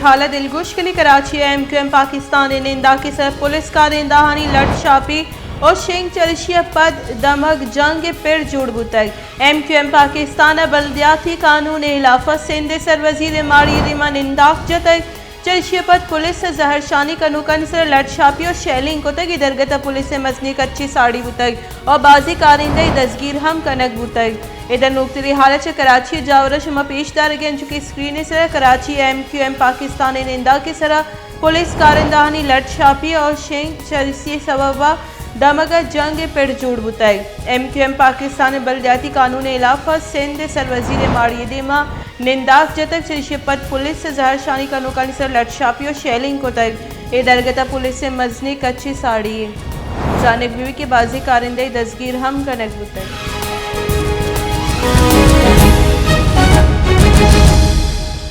حال ءَ دلگوش کنیں۔ کراچی ءَ ایم کیو ایم پاکستان ءِ ننداک ءِ سر ءَ پولیس کارندہانی لٹ شاپی ءُ شنگ، چریشی ءَ پد دمگ جنگ ءِ پڑ جوڑ بوتگ۔ ایم کیو ایم پاکستان ءَ بلدیاتی قانون ءِ ہلاف ءَ سندھ ءِ سروزیر ءِ ماڑی ءِ دیما ننداک جتگ، چریشی ءَ پد پولیس ءَ زہرشانی کنوکانی سر ءَ لٹ شاپی ءُ شیلنگ کتگ۔ اے درگت ءَ پولیس ءِ مزنیں کچے ساڑی بوتگ ءُ بازیں کارندہ ءِ دزگیر ہم کنگ بوتگ۔ ادا نوکتریں حال ءَ چہ کراچی ءِ جاور ءَ شما پیش دارگ ءَ ایں، انچو کہ اسکرین ءِ سر ءَ کراچی ءَ ایم کیو ایم پاکستان ءِ ننداک ءِ سر ءَ پولیس کارندہانی لٹ شاپی ءُ شنگ، چریشی ءِ سبب ءَ دمگ ءَ جنگ ءِ پڑ جوڑ بوتگ۔ ایم کیو ایم پاکستان ءِ بلدیاتی قانون ءِ ہلاف ءَ سندھ ءِ سروزیر ءِ ماڑی ءِ دیما ننداک جتگ، چریشی ءَ پد پولیس ءَ زہرشانی کنوکانی سر ءَ لٹ شاپی ءُ شیلنگ کتگ۔ اے درگت ءَ پولیس ءِ مزنیں کچے ساڑی، زانگ بہ بیت کہ بازیں کارندہ ءِ دزگیر ہم کنگ بوتگ۔